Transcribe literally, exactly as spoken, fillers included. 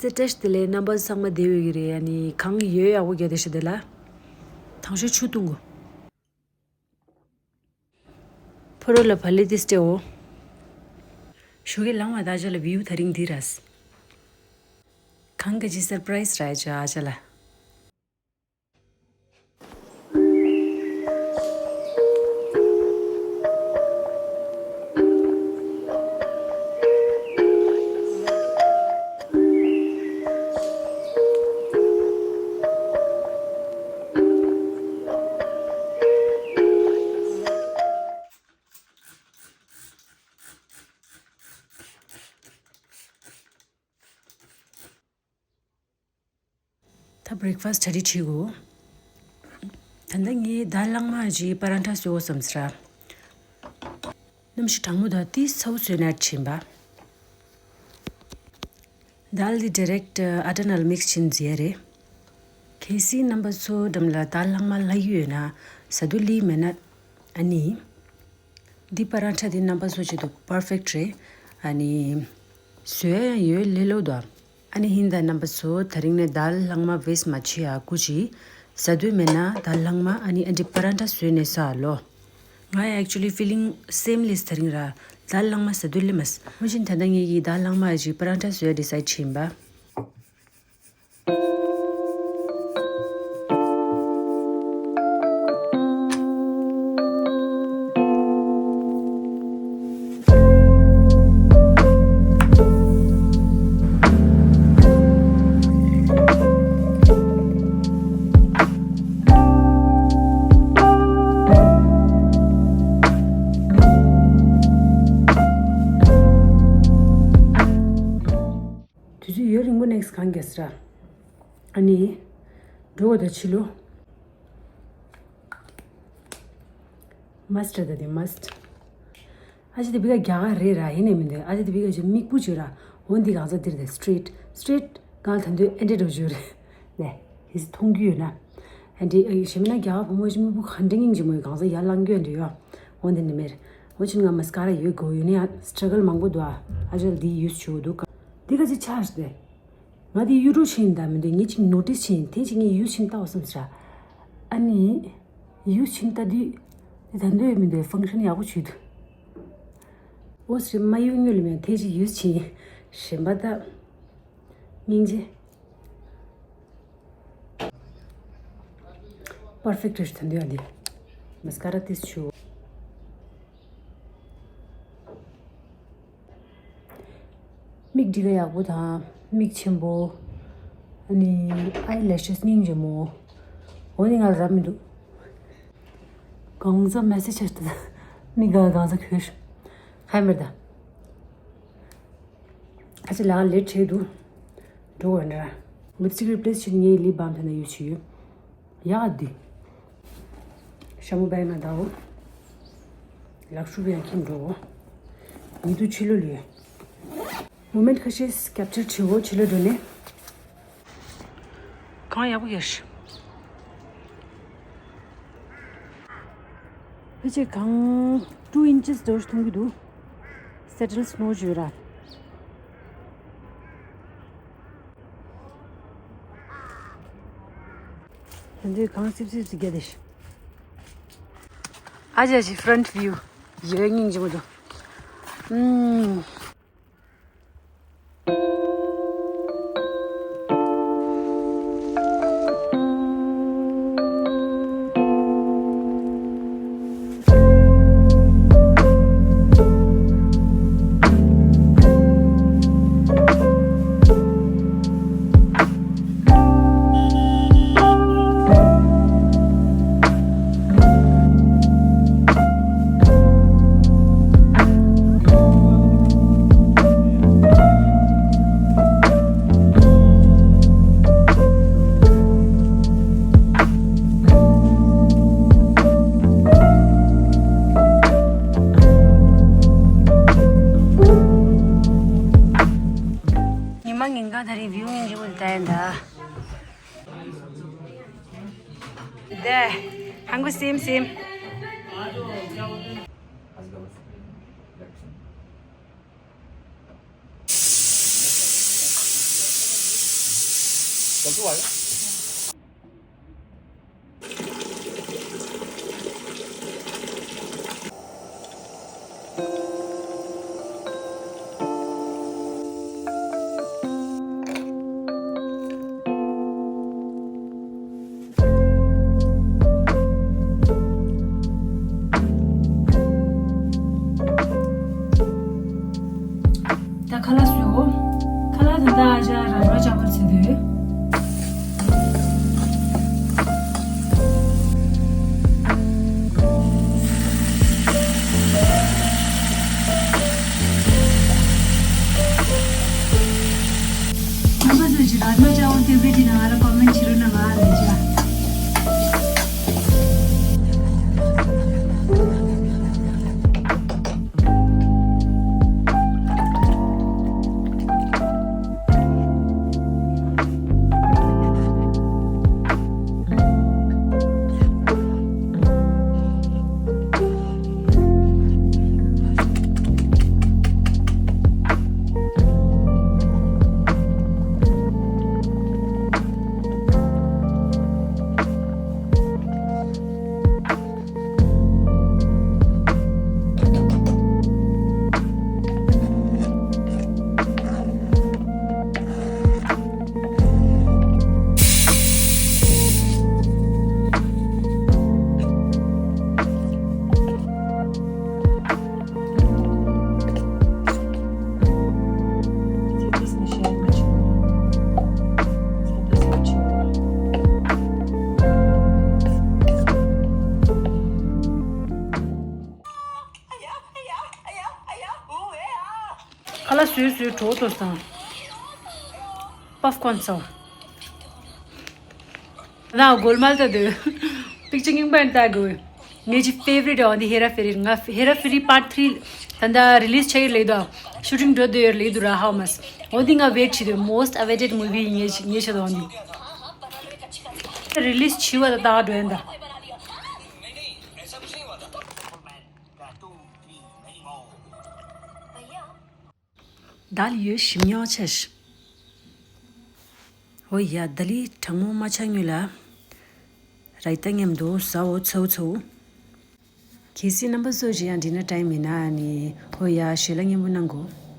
ཙེ་བཀྲ་ཤིས་བདེ་ལེགས། རྣམ་པ་ཚང་མ་བདེ་ཡོད་ཀྱི་རེད། ཨ་ནི་གངས་ཡོད་ཡག་པོ་རྒྱག་བསྡད་ཤག་དེ་ལ། དང་ཤོས་ཆུ་བཏུང་གོ། ཕོ་རོག་ལ་བ་ལི་ཏི་སྟེའོ། ཞོགས་ཀས་ལངས་པ་དང་ཨ་ཅག་ལ་བིའུ་དེ་རིང་འདི་རེད། གངས་ཀྱི་སར་པ་རའི་སི་རེད་ཨ་ཅག་ཨ་ཅག་ལ། ད་བྷི་རེག་ཕ་སི་ཊི་གྲ་སྒྲིག་བྱེད་དགོས། ད་ལྟ་ངས་དཱལ་ལྷག་མ་གི་པ་རན་ཐ་བཟོ་དགོས་བསམ་ཟེར། གནམ་གཤིས་གྲང་མོ་དང་ཏོག་ཙམ་ཚ་པོ་བཟོས་ན་ཕྱིན་པ། དཱལ་འདི་ཌི་རེག་ཊི་ཨ་ཊར་ནལ་མིག་སི་བྱས་ནས་བཟོས་ཡ་རེད། གལ་སྲིད་རྣམ་པ་ཚོ་འགྲམ་ལ་དཱལ་ལྷག་མ་ལྷག་ཡོད་ན་ཟ་དུས་ལྷག་མེད་ན། ཨ་ནི། འདི་པ་རན་ཐ་འདི་རྣམ་པ་ཚོ་ཆེད་དུ་པར་ཕེག་ཊི་རེད། ཨ་ནི། བཟོ་ཡ་ཡང་ཡོད་ལེ་ལོ་དོ། ཨ་ནི་ཧིན་ད་རྣམ་པ་ཚོ་ད་རིང་ནས་དཱལ་ལྷག་མ་ཝེ་སི་ཊི་མ་བྱེད་ཡ་སྐུ་མཁྱེན། ཟ་དུས་མེད་ན་དཱལ་ལྷག་མ་ཨ་ནི་ཨ་འདི་པ་རན་ཐ་བཟོས་ནས་ཟ་ལོ། ང་ཡ་ཨེག་ཅུ་ལི་ཕི་ལིང་སེམ་ལེ་སི་ད་རིང་ར། དཱལ་ལྷག་མ་ཟ་དུས་ལྷག་མེད། འོ་བྱས་ད་ལྟ་ངེད་ཀྱིས་དཱལ་ལྷག་མ་ཡ་ཅིག་པ་རན་ཐ་བཟོ་ཡ་ཌི་སའིཌ་བྱས་ཡིན་པ། དུས་ཚོད་ཡུན་རིང་པོ་ནེག་སི་གང་གེ་སི་ར། ཨ་ནི། འགྲོ་བ་དང་ཕྱི་ལོ། མ་སི་ཊི་ད་དེ་མ་སི་ཊི། ཨ་ཅེ་དེ་བི་ག་རྒྱ་གར་རེད་ར་ཡིན་ནས་མི་འདུག་ཨ་ཅེ་དེ་བི་ག་ཅེ་མིག་སྤུ་ཅིག་ར། འོ་འདི་གང་ས་འདིར་དེ་སི་ཊི་རེ་ཊི་སི་ཊི་རེ་ཊི་གང་ད་འདོད་ཨེ་འདྲེ་འགྲོ་རྒྱུ་རེད། ནས་དེ་སི་མཐོང་རྒྱུ་ཡོད་ན། ཨ་འདི་ཨ་ཞེ་མི་ན་རྒྱ་གར་བུ་མོ་ཞིག་མིག་སྤུ་གང་འདྲ་སྙིང་རྗེ་མོ་ཡོད་གང་ས་ཡར་ལངས་རྒྱུ་འདི་ཡོད། འོ་འདི་འདི་མེར། འོ་ཕྱིན་ང་མ་སི་ཀ་ར་ཡོད་དགོས་ཡོད་ནས་ཡ་སི་ཊྲ་གལ་མང་པོ་འདུག་ཨ་ཅེ་འདི་ཡུས་ཆུ་འདུག་ག་འདི་ག་ཅེ་ཆ་ཞིག་དེ། ང་དེ་ཡུ་ཊུབ་ཕྱིན་ད་མི་འདུག་ངས་ཅིག་ནོ་ཊིས་ཕྱིན་དེ་ཅིག་ངས་ཡུས་ཕྱིན་ལྟ་བ་བསམ་ཟེར། ཨ་ནི། ཡུས་ཕྱིན་ལྟ་དུས། དེ་ད་འདོད་མི་འདུག་ཕང་ཤན་ཡག་པོ་བྱུས་འདུག་འོ་ཟེར་མ་ཡུ་དངུལ་མེད་དེ་ཅིག་ཡུས་ཕྱིན། ཞེན་པ་ད། སྙིང་རྗེ། པར་ཕེག་ཊི་རེད་ད་འདོད་ཨ་འདི། མ་སི་ཀ་ར་ཏིས་ཆུ། མིག་འདི་ག་ཡག་པོ་དང་། མིག་ཆེན་པོ། ཨ་ནི་ཨའི་ལེ་ཤེས་སྙིང་རྗེ་མོ། འོ་ནི་ང་ལ་རབ་མི་འདུག་གང་ཟག་མེ་སེ་ཇི་ཆེ་ཏེ། མིག་ག་གང་ཟག་ཁོས། ཧའི་མེར་ད། ཨ་ཅེ་ལ་ལེ་ཊི་བྱས་འདུག་འགྲོ་བ་འདྲ། ལིབ་སི་ཊིག་རི་པི་ལེ་སི་བྱེད་ངའི་ལིབ་བམ་དེ་ན་ཡོད་ཆི་ཡོད། ཡག་འདི། ཤ་མོ་བེག་ན་ད་འོ། ལག་ཤུབས་ཡང་ཁྱིམ་འགྲོ་འོ། ཉི་དུ་ཕྱི་ལོ་ལུས། མོ་མེན་ཊི་ཁ་ཤས་ཀེབ་ཅར་བྱེད་འོ་ཕྱི་ལོ་འགྲོ་ནས། གང་ཡག་པོ་ཡོད་ཤི། ཕལ་ཆེར་གང་two inches འདྲ་བོ་ཞིག་མཐོང་གི་འདུག་སེ་ཊལ་སི་ནོ་བརྗོད་ར། ད་འདི་གང་སིབ་སིབ་སིབ་རྒྱ་དེ་ཤི། ཨ་ཅེ་ཨ་ཅེ་ཕ་རན་ཊི་བིའུ། ཡོད་སྙིང་རྗེ་མོ་འདུག་ཨུམ། ཉི་མ་ཉིན་གང་དེ་རིང་བིའུ་སྙིང་རྗེ་པོ་འདི་ལྟ་ཡིན་ད། དེ། ཧང་གོ་སེམ་སེམ། ཀོ་ཚུ་བ་ཡོ། ད་ཁ་ལག་བཟོས། ཁ་ལག་ད་ལྟ་ཨ་ཅག་ར་རོ་ཅག་པར་བྱེད་དུས། ཁོང་ཚོ་ཚོས་ཀྱི་ར་རོ་ཅག་པར་ཏེ་བེ་ཏི་ན་ང་ལ་ཀོ་མེན་བྱེད་རོགས་གནང་། ང་ལ་ཅག་ཁ་ལག་བཟོས་བཟོས་གྲོགས་ཏོ་སང་། པབ་ཀོན་ཚོ། ན་གོལ་མལ་ད་དུ། པིག་ཅར་རྙིང་པ་ཡིན་ད་དགོས། ངེད་ཀྱི་ཕེ་ཝ་རི་ཊི་འོ་འདི་ཧེ་ར་ཕེ་རི། ང་ཧེ་ར་ཕེ་རི་པར་ཐི་རི་ད་ལྟ་རི་ལིས་ཆགས་ཡོད་ལེ་དོ། ཤུ་ཊིང་འགྲོ་འདོད་ཡོད་ལེ་དུ་ར་ཧའོ་མས། འོ་འདི་ང་ཝེཊ་བྱེད་དུ། most awaited movie ངེད་ཀྱི་ངེད་ཆ་དོ་འདི། རི་ལིས་བྱས་པ་ད་ད་འགྲོ་ཡིན་ད། ད་ལི་ཡོད་ཞིམ་ཉོག་ཆེ་ཤི། ཧོ་ཡ། ད་ལི་གྲང་མོ་མ་ཆགས་སྔོན་ལ། ར་ཡི་ཏ་མཉམ་དུ་ཟ་འོ་ཚའུ་ཚའུ། གལ་སྲིད་རྣམ་པ་ཚོ་ཅི་ཡང་ཌི་ནར་ཊའིམ་མིན་ན་ནི། ཧོ་ཡ། ཞལ་ལག་མཉམ་པོ་གནང་དགོས།